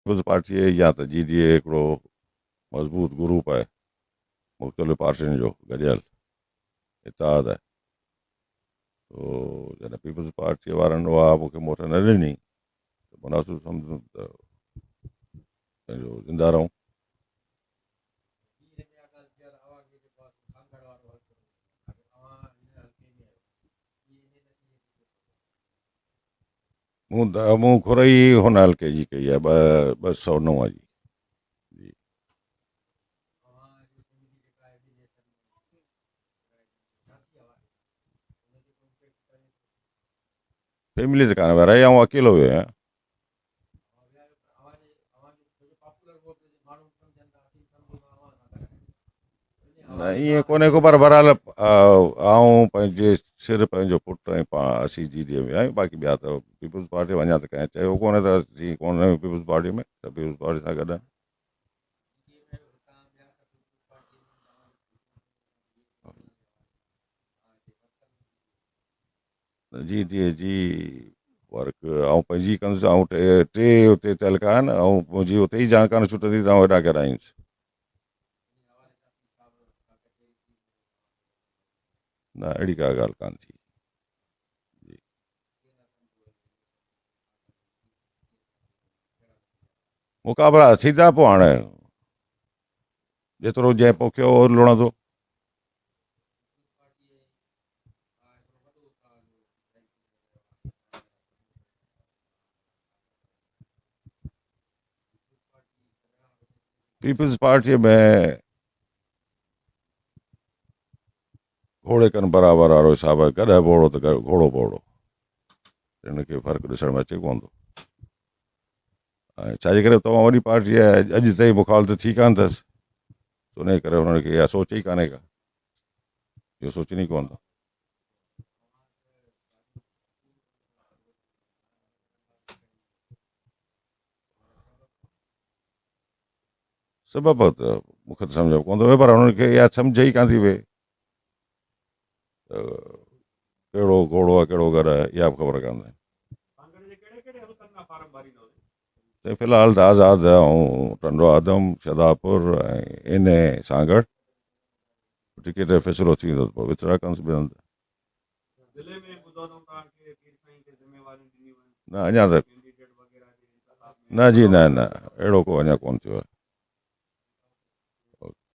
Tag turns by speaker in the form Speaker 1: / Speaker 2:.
Speaker 1: Peoples پارٽيء يا ته جي ڊي اي هڪڙو مضبوط گروپ آهي، مختلف پارٽين جو گڏيل اتحاد آهي. سو جڏهن پيپلز پارٽيء وارن اها مون کي موٽ نه ڏني ته مناسب سمجهيم ته پنهنجو زنده رهون. مون مون گهر ئي هن حلقي جي ڪئي آهي 209 جي جي. فيملي ته ڪانه ويا آئون اڪيلو ويو آهيان. نه ائين ڪونهي ڪو پر بهرحال آئون پنهنجي سر پنهنجو پٽ ۽ پاڻ اسين جي ڊي اي ۾ آهيون باقي ٻيا ته پيپلز پارٽي اڃا ته ڪنهن چيو ڪونهي ته اسين ڪونه آهيون پيپلز پارٽي ۾ ته پيپلز پارٽي سان گڏ آهن. جي ڊي اي جي ورڪ آئون پنهنجي ڪندس آئون ٽي اتي تعلقا آهن آئون منهنجي اتي ئي جان ڪانه ڇٽندي ته آئون هيڏانهن ڪيڏانهن ايندس. نه اهڙي ڪا ڳالهه ڪانه ٿي. جي مقابلا ٿيندا پوء هاڻي جيترو جنهن پوکيو اهو لڻندو. پيپلز پارٽيء ۾ گهوڙي ڪن برابر وارو حساب آهي، گڏهه به اوڙو ته گهوڙو به اوڙو. ان کي فرق ڏسڻ ۾ اچي ڪونه ٿو. ۽ ڇا جي ڪري تمام وڏي پارٽي آهي، اڄ تائين مخالفت ٿي ڪانه اٿس، ان جي ڪري انهن کي اها سوچ ئي ڪانهي ڪا، اهو سوچن ئي ڪونه ٿا. سبب ته مون کي ته سمجهه ۾ ڪونه ٿو اچي پر هنن کي اها سمجهه ئي ڪانه ٿي پئي ته ڪهڙو گهوڙو آهي ڪهڙو گڏ آهي اها به خبر ڪانه اٿن. ته في الحال ته آزاد ۽ ٽنڊو آدم، شهدادپور ۽ اين اي سانگهڙ ٽڪيٽ جو فيصلو ٿي ويندو ته پوء وچڙا ڪندس ٻين هنڌ. نه اڃا ته نه جي نه نه اهڙو ڪو اڃا ڪونه ٿيو آهي.